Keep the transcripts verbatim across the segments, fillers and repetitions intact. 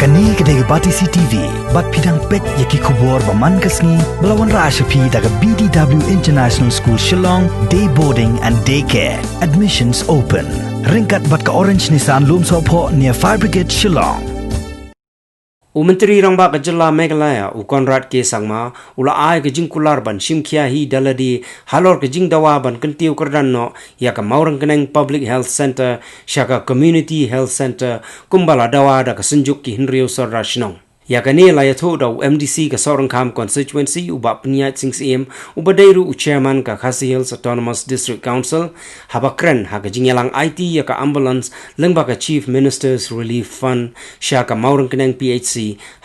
Kane ka dei ka Batesi T V, bad phi dang peit ïa ki khubor ba man ka sngi, ba la wanrah sha phi da ka B D W International School Shillong, Day Boarding and Day Care. Admissions open. Ryngkat bad ka Orange Nissan Lumsohphoh near Fire Brigade Shillong. U Myntri Rangbah ka Jylla Meghalaya, u Conrad K Sangma, u la ai ka jingkular ban shim khia hi da lade halor ka jingdawa ban kyntiew kyrdan noh ïa ka Mawryngkneng Public Health Centre sha ka Community Health Centre, kumba la dawa da ka Synjuk ki Hynriew Sordar Shnong. Ïa kane la ïathuh da u M D C ka Sohryngkham Constituency, u Bah Pynïaid Sing Syiem, uba dei ruh u Chairman ka Khasi Hills Autonomous District Council, haba kren ha ka jingïalang aiti ïa ka ambulance lyngba ka Chief Minister's Relief Fund sha ka Mawryngkneng P H C,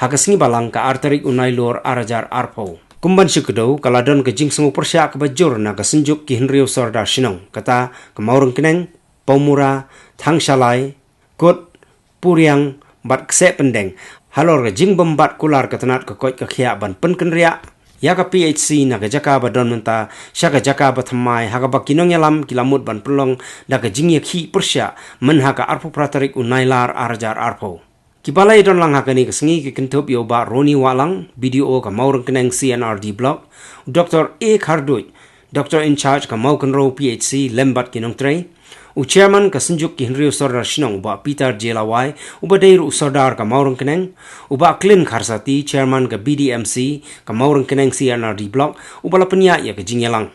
ha ka sngi Balang ka ar tarik u Nailur ar hajar arphew. Kum ban shu kdew, ka la don ka jingsngew pyrshah kaba jur na ka Synjuk ki Hynriew Sordar Shnong, kata ka Mawryngkneng, Pawmura, Thangshalai, Kut, Puriang, bad Kseh Pyndeng, halor ka jingbymbat kular ka tnat ka koit ka khiah ban pynkynriah ïa ka P H C na ka jaka ba don mynta sha ka jaka ba thymmai, ha kaba ki nongïalam ki la mut ban pynlong da ka jingïakhih pyrshah mynha ka arphew phra tarik u Nailar ar hajar arphew. Kiba la ïadon lang ha kane ka sngi ki kynthup ïa u Bah Ronnie Wahlang, B D O ka Mawryngkneng C and R D Block, u Doctor A Kharduid, Doctor in Charge ka Mawkynrew P H C lem bad ki nongtrei, u Chairman ka Synjuk ki Hynriew Sordar Shnong, u Bah Peter J Lawai, uba dei ruh u Sordar ka Mawryngkneng, u Bah Clint Kharsati, Chairman ka B D M C ka Mawryngkneng C and R D Block, uba la pynïaid ïa ka jingïalang.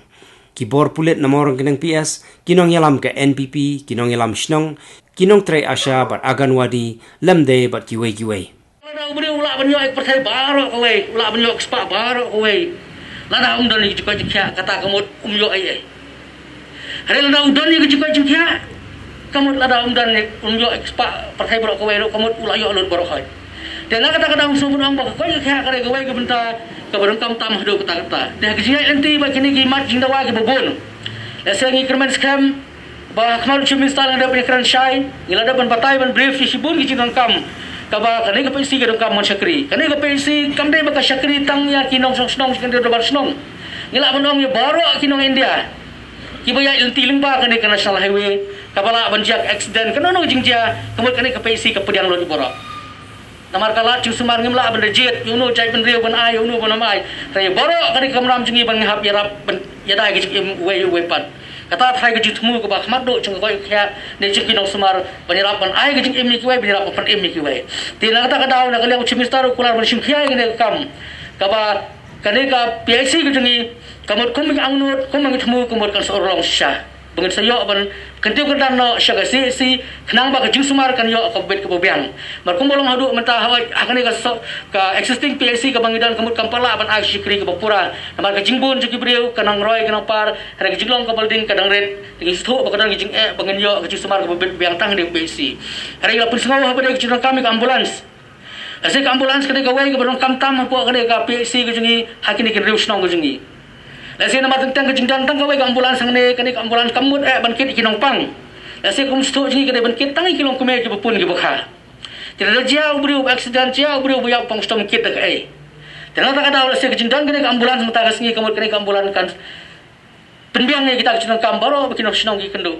Ki bor pulit na Mawryngkneng P S, ki nongïalam ka N P P, ki nongïalam shnong, ki nongtrei ASHA bad Anganwadi, lymda bad kiwei kiwei. Lada u briew u lah ban ïoh ïa ka pyrthei baroh kawei, u lah ban ïoh ïa ka spah baroh kawei. Lada um don ïa ka jingkoit jingkhiah, kata ka mut um ïoh ei ei. Hynrei lada u don ïa ka jingkoit jingkhiah, ka mut lada um don ïa, um ïoh ïa ka spah pyrthei baroh kawei ruh, ka mut u lah ïoh lut baroh hoi. Te na kata ka daw shu pynong ba ka koit ka khiah ka dei kawei ka bynta kaba donkam tam haduh katta katta. Te ha ka jingïaid lynti bad kine ki mat jingdawa kiba bun, lehse ngi kyrmen skhem ba ha khmat u Chief Minister ngi la dep ban ïakren shai, ngi la dep ban batai ban brief ïa shibun ki jingdonkam kaba kane ka P H C ka donkam ban shakri. Kane ka P H C kam dei ba ka shakri tang ïa ki nongshong shnong, ki nongdon dorbar shnong. Ngi lah ban ong ïa baroh ki nong India kiba ïaid lynti lyngba kane ka National Highway, kaba lah ban jia ka accident, kano kano ka jingjia, ka mut kane ka P H C ka pdiang lut ïa baroh. Namar ka lad jingsumar ngim lah ban da jied ïa uno u jaitbynriew ban ai ïa uno ban ym ai. Hynrei baroh ka dei ka kamram jong ngi ban ngi hap ïarap ban ïada ïa ka jingim uwei uwei pat. Kata tharai ka jingthmu kaba khadduh jong ka koit ka khiah ne jong ki nongsumar ban ïarap ban ai ka jingim ïa kiwei, ban ïarap ban pynim ïa kiwei. Te na kata ka daw, na ka liang u Chief Minister u kular ban shim khia ïa kane ka kam, kaba kane ka P H C ka jong ngi, ka mut kum ka angnud, kum ka jingthmu, ka mut kan sa urlong shisha. Ba ngin sa ïoh ban kyntiew kyrdan noh sha ka C H C, khnang ba ka jingsumar kan ïoh ka bit kaba biang. Namar kumba long haduh mynta, ha, ha kane ka so-, ka existing P H C kaba ngi don, ka mut kam pat lah ban ai shakri kaba pura. Namar ka jingbun jong ki briew ka nang roi ka nang par, hynrei ka jinglong kaba la ding ka dang rit. Te ngi sngewthuh ba ka don ka jingeh ba ngin ïoh ka jingsumar kaba bit biang tang ha kane ka P H C. Hynrei la pynsngew haba dei ka jingdonkam ïa ka ambulance. Lehse ka ambulance ka dei kawei kaba donkam tam hapoh kane ka P H C ka jong ngi, ha kine ki hynriew shnong ka jong ngi. Lehse namar teng teng ka jingdon tang kawei ka ambulance hangne, kane ka ambulance kam mut eh ban kit ïa ki nongpang. Lehse kum sdang jong ngi ka dei ban kit tang ïa ki longkmie kiba pun kiba kha. Te lada jia u briew ba accident, jia u briew ba ïap, pang shitom kit da kaei? Te na kata ka daw, lehse ka jingdon kane ka ambulance mynta ka sngi, ka mut kane ka ambulance kan pynbiang ïa kita ki jingdonkam baroh ba ki nong shnong ki kynduh.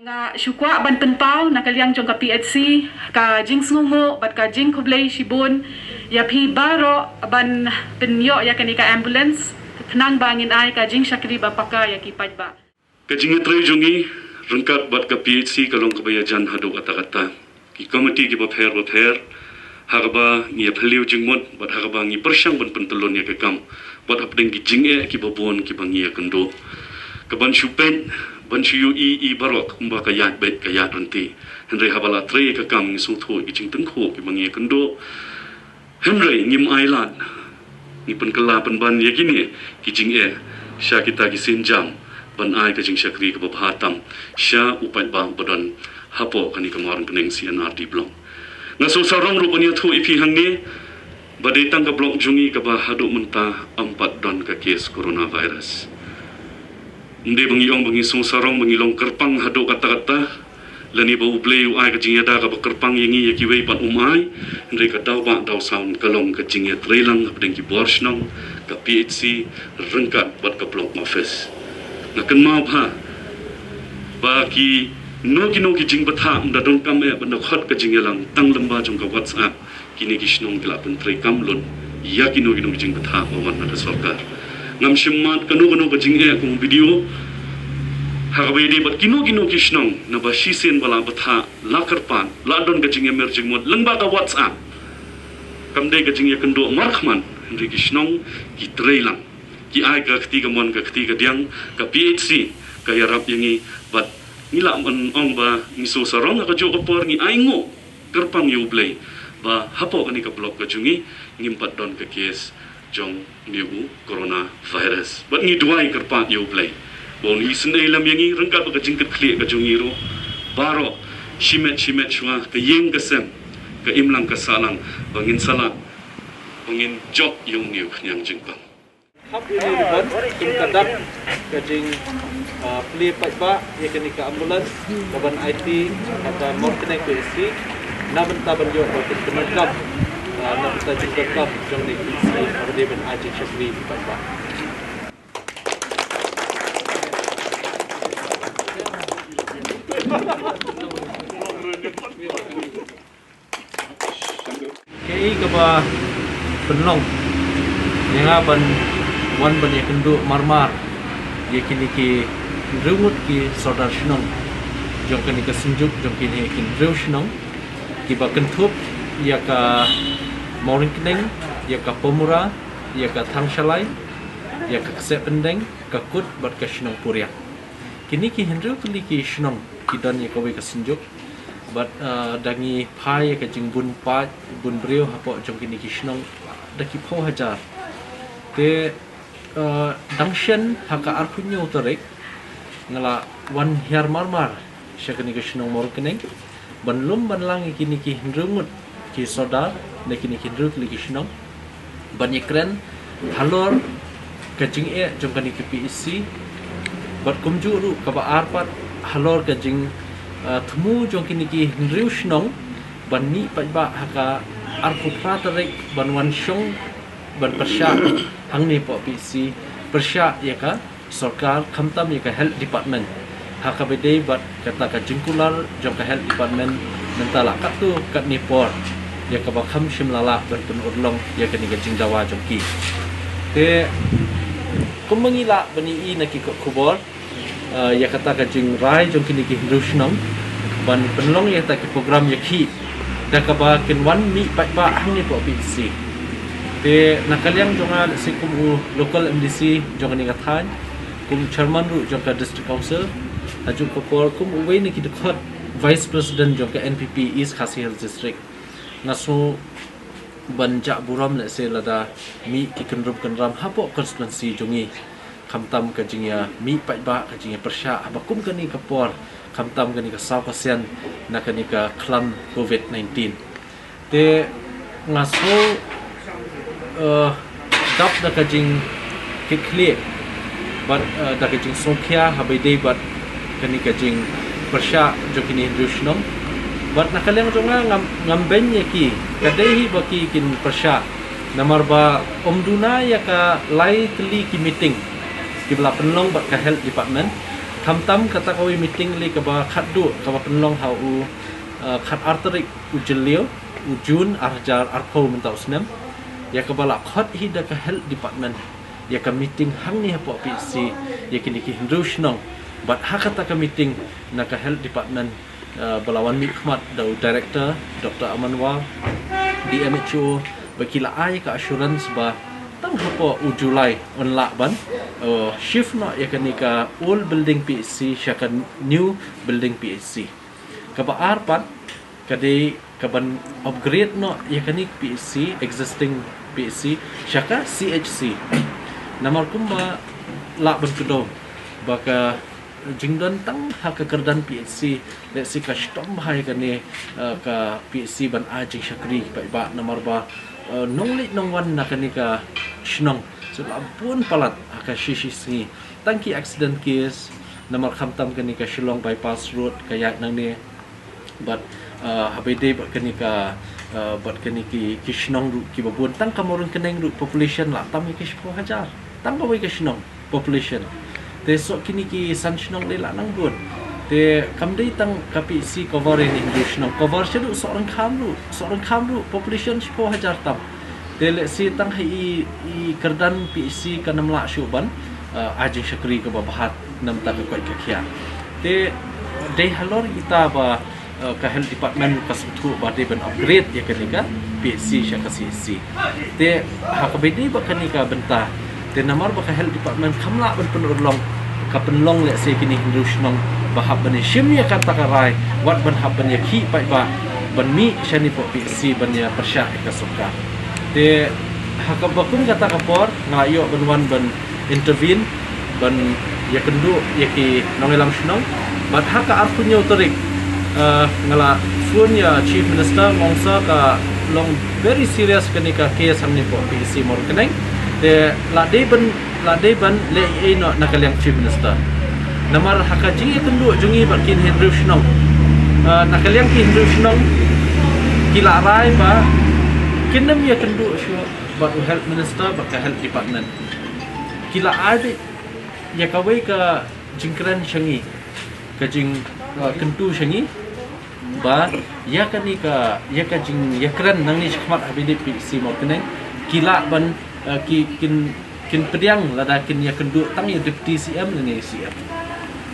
Nga shu kwah ban pynpaw na ka liang jong ka P H C ka jingsngewnguh bad ka jingkhublei shibun ïa phi baroh ban pynïoh ïa kane ka ambulance, khnang ba ngin ai ka jingshakri ba paka ïa ki paidbah. Ka jingïatrei jong ngi ryngkat bad ka P H C ka long kaba ïajan haduh katta katta. Ki komiti kiba pher bapher, ha kaba ngi ïa phylliew jingmut bad ha kaba ngi pyrshang ban pyntyllun ïa ka kam, bad hapdeng ki jingeh kiba bun kiba ngi ïakynduh. Ka ban shu peit, ban shu ïohi ïa baroh kumba ka ïaid beit ka ïaid ryntih. Hynrei haba la trei ïa ka kam ngi sngewthuh ïa ki jingtyngkhuh kiba ngi ïakynduh. Hynrei ngim ailad, ngi pynkylla pynban ïa kine ki jingeh sha kita ki sienjam ban ai ka jingshakri kaba bha tam sha u paidbah ba don hapoh kane ka Mawryngkneng C and R D Block. Nga sngewsarong ruh ban ïathuh ïa phi hangne ba dei tang ka block jong ngi kaba haduh mynta ym pat don ka case coronavirus. Ym dei ba ngi ong ba ngi sngewsarong ba ngi long kyrpang haduh katta katta, lane ba U Blei u ai ka jingïada kaba kyrpang ïa ngi ïa kiwei pat um ai, hynrei ka daw ba daw saw ka long ka jingïatreilang hapdeng ki bor shnong, ka P H C ryngkat bad ka block office. Nga kynmaw bha ba ki Kino kino ki jingbthah ym da donkam eh ban da khot ka jingïalang, tang lyngba jong ka WhatsApp kine ki shnong ki la pyntreikam lut ïa kino kino ki jingbthah ba wan na ka sorkar. Ngam shym mad kano kano ka jingeh kum video ha kaba ïadei bad kino kino ki shnong, naba shisien ba la bthah, la kyrpad, la don ka jingïamir jingmut lyngba ka WhatsApp. Kam dei ka jingïakynduh markhmat, hynrei ki shnong ki trei lang. Ki ai ka kti kamon, ka kti kadiang, ka PHC ka ïarap ïa ngi. Bad ngi lah ban ong ba ngi sngewsarong ha kajuh ka por, ngi ainguh kyrpang ïa U Blei ba hapoh kane ka block ka jong ngi ngim pat don ka case jong une u coronavirus. Bad ngi duwai kyrpad ïa U Blei ba un isynei lem ïa ngi ryngkat bad ka jingkitkhlieh ka jong ngi ruh baroh, shimet shimet shuwa, ka ïing ka sem, ka imlang ka sahlang, ba ngin sa lah, ba ngin jop ïa une u khñiang jingpang. Hap ïa une u ribbon kum ka dak ka jing, ah, plie paidbah ïa kane ka ambulance kaban aiti ha ka Mawryngkneng PHC na bynta ban ïoh ba kin pyndonkam, ah, na bynta jingdonkam jong kane ka PHC haba dei ban ai jingshakri paidbah. Kaei kaba pynlong ïa nga ban wan ban ïakynduh marmar ïa kine ki hynriew ngut ki sordar shnong jong kane ka synjuk jong kine ki hynriew shnong kiba kynthup ïa ka Mawryngkneng, ïa ka Pamura, ïa ka Thangshalai, ïa ka Ksehpyndeng, ka Kut bad ka shnong Puriang. Kine ki hynriew tylli ki shnong ki don ïa kawei ka synjuk. Bad, ah, da ngi phai ïa ka jingbun paid bun briew hapoh jong kine ki shnong da ki phew hajar. Te, ah, dang shen ha ka arphew hynñiew tarik nga la wan hiar marmar sha kane ka shnong Mawryngkneng ban lum ban lang ïa kine ki hynriew ngut ki sordar na kine ki hynriew tylli ki shnong ban ïakren halor ka jingeh jong kane ka PHC. Bad kumjuh ruh kaba ar pat halor ka jing, ah, thmu jong kine ki hynriew shnong ban mih paidbah ha ka arphew phra tarik ban wan shong ban pyrshah hangne hapoh PHC, pyrshah ïa ka sorkar khamtam ïa ka health department ha kaba dei bad kata ka jingkular jong ka health department mynta la katto katne por ïa kaba kham shym la lah ban pynurlong ïa kane ka jingdawa jong ki. Te kumba ngi lah ban ïohi na ki kot khubor, ah, ïa kata ka jingrai jong kine ki hynriew shnong ban pynlong ïa kata ki program ïa ki da kaba kin wan mih paidbah hangne hapoh PHC. Te na ka liang jong nga lehse kum u local MDC jong kane ka thaiñ, kum chairman ruh jong ka District Council, ha juh ka por kum uwei na ki dkhot Vice President jong ka NPP East Khasi Hills District, nga sngew ban jah burom lehse lada mih ki kynrum kynram hapoh constituency jong ngi khamtam ka jingïamih paidbah, ka jingïapyrshah haba kum kane ka por, khamtam kane ka saw ka sien na kane ka khlam COVID nineteen. Te nga sngew, eh, dap da ka jingkitkhlieh bad, eh, da ka jingsngewkhia haba ïadei bad kane ka jingpyrshah jong kine hynriew shnong. Bad na ka liang jong nga ngam, ngam beiñ ïa ki, ka dei hi ba ki kin pyrshah. Namar ba ym duna ïa ka lai tylli ki meeting kiba la pynlong bad ka health department. Khamtam kata kawei meeting lei kaba khatduh kaba pynlong ha u, eh, khatar tarik u Jylliew, u June ar hajar arphew mynta u snem, ïa kaba la khot hi da ka health department ïa ka meeting hangne hapoh PHC ïa kine ki hynriew shnong. Bad ha kata ka meeting na ka health department, eh, ba la wan mihkhmat da u director, Doctor Aman War, DMHO, ba ki la ai ka assurance ba tang hapoh u July yn lah ban, eh, shift noh ïa kane ka old building PHC sha ka new building PHC. Kaba ar pat ka dei kaban upgrade noh ïa kane ka PHC, existing PHC, sha ka CHC. Namar kumba lah ban kdew ba ka jingdon tang ha ka kyrdan PHC, lehse ka shitom bha ïa kane, eh, ka PHC ban ai jingshakri paidbah namar ba, eh, nongleit nongwan na kane ka shnong sa la bun palat ha ka shi shi sngi. Tang ki accident case namar khamtam kane ka Shillong Bypass Road ka ïaid nangne. Bad, uh, haba ïadei bad kane ka, uh, bad kane ki, ki shnong ruh kiba bun, tang ka Mawryngkneng ruh population la tam ïa ki shiphew hajar. Tang kawei ka shnong population. Te soh kine ki san shnong lei la nang bun. Te kam dei tang ka P H C cover ïa kine ki hynriew shnong, cover shaduh Sohryngkham ruh, Sohryngkham ruh population shiphew hajar tam. Te lehse tang ha i, i kyrdan P H C kan ym lah shuh ban ai jingshakri kaba bha namar ka koit ka khiah. Te dei halor ita ba ka health department ka sngewthuh ba dei ban upgrade ïa kane ka P H C sha ka C H C. Te ha kaba ïadei bad kane ka bynta, te namar ba ka health department kam lah ban pynurlong, ka pynlong lehse kine hynriew shnong ba hap ban ïashim ïa kata ka rai, wat ban hap ban ïakhih paidbah ban mih shane hapoh P H C ban ïapyrshah ïa ka sorkar. Te ha kaba kum kata ka por nga ïoh ban wan ban intervene ban ïakynduh ïa ki nongïalam shnong. Bad ha ka arphew hynñiew tarik, eh, nga la phone ïa Chief Minister, nga ong sa ka long very serious kane ka case hangne hapoh P H C Mawryngkneng. Te la dei ban, la dei ban leh ei ei noh na ka liang Chief Minister. Namar ha ka jingïakynduh jong ngi bad kine hynriew shnong, eh, na ka liang ki hynriew shnong ki la rai ba kin ym ïakynduh shuh bad u Health Minister bad ka Health Department. Ki la ai beit ïa kawei ka jingkren sha ngi, ka jing, uh, kyntu sha ngi ba ïa kane ka, ïa ka jingïakren nangne shakhmat ha P H C Mawryngkneng ki lah ban, uh, ki, kin, kin pdiang lada kin ïakynduh tang ïa Deputy C M lane C M.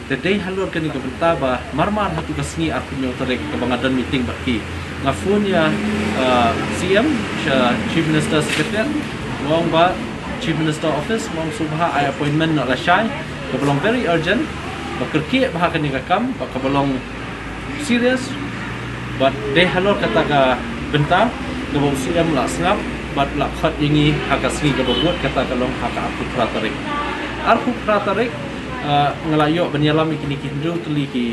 Te dei halor kane ka bynta ba marmar ha tu ka sngi arphew hynñiew tarik kaba nga don meeting bad ki, nga phone ïa, uh, C M sha Chief Minister Secretariat, nga ong ba Chief Minister Office, nga ong sngewbha ai appointment noh lashai kaba long very urgent, ba kyrkieh bha kane ka kam, ba kaba long serious. Bad dei halor kata ka bynta kaba u C M u la sngap bad u la khot ïa ngi ha ka sngi kaba bud, kata ka long ha ka arphew phra tarik. Arphew phra tarik, uh, nga la ïoh ban ïalam ïa kine ki hynriew tylli ki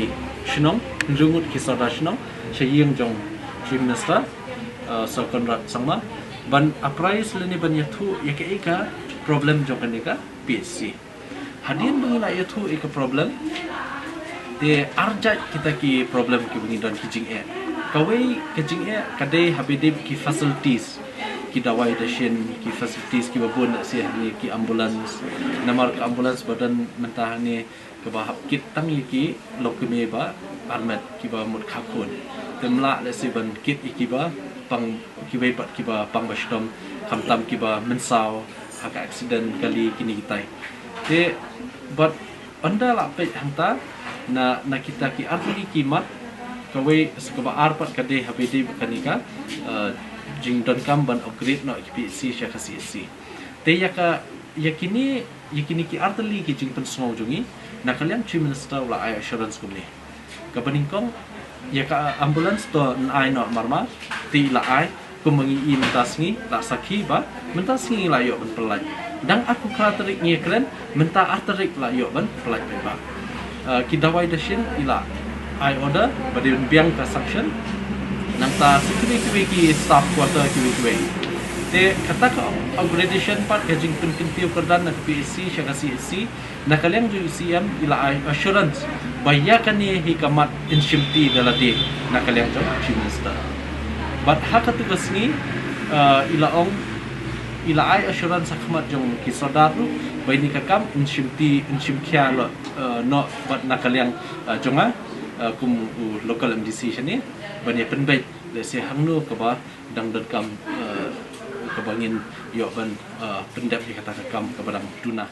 shnong, hynriew ngut ki sordar shnong sha ïing jong Chief Minister, uh, Sir Conrad Sangma, ban apprise lane ban ïathuh ïa kaei ka problem jong kane ka P H C. Hadien ba ngi la ïathuh ïa ka problem, te ar jait kita ki problem kiba ngi don, ki jingeh. Kawei ka jingeh ka dei ha ba dei ki facilities, ki dawai dashin, ki facilities kiba bun, lehse hangne ki ambulance. Namar ka ambulance ba don mynta hangne kaba hap kit tang ïa ki lawkymie ba armet, kiba mut kha khun. Te ym lah lehse ban kit ïa kiba pang, kiwei pat kiba pang ba shitom, khamtam kiba mynsaw ha ka accident kali, kine kitai. Te bad ynda la peit hangta na, na kita ki artylli ki mat, kawei sa kaba ar pat ka dei ha ba dei bad kane ka, eh, jingdonkam ban upgrade noh ki P H C sha ka C H C. Te ïa ka, ïa kine, ïa kine ki artylli ki jingpynsngew jong ngi, na ka liang Chief Minister u la ai assurance kumne. Kaba nyngkong, ïa ka ambulance to yn ai noh marmar, te i la ai, kumba ngi i mynta sngi, la sakhi ba mynta sngi ngi la ïoh ban pyllait. Dang arphew phra tarik ngi ïakren, mynta ar tarik la ïoh ban pyllait paidbah. Uh, ki dawai dashin i la ai order ba dei ban biang ka sanction. Nangta sa kiwei kiwei ki staff quarter kiwei kiwei. Te kata ka upgradation pat, ka jingpynkyntiew kyrdan na ka P H C sha ka C H C, na ka liang jong u C M i la ai assurance ba ïa kane hi ka mat yn shimti da lade na ka liang jong u Chief Minister. Bad ha katu ka sngi, uh, i la ong, i la ai assurance ha khmat jong ki sordar ruh ba ïa kane ka kam yn shimti, yn shimkhia lo, uh, noh bad na ka liang, uh, jong nga, uh, kum u local M D C shane, ban ïa pynbeit lehse hangno kaba dang donkam, uh, kaba ngin ïoh ban, uh, pyndep ïa kata ka kam kaba dang duna.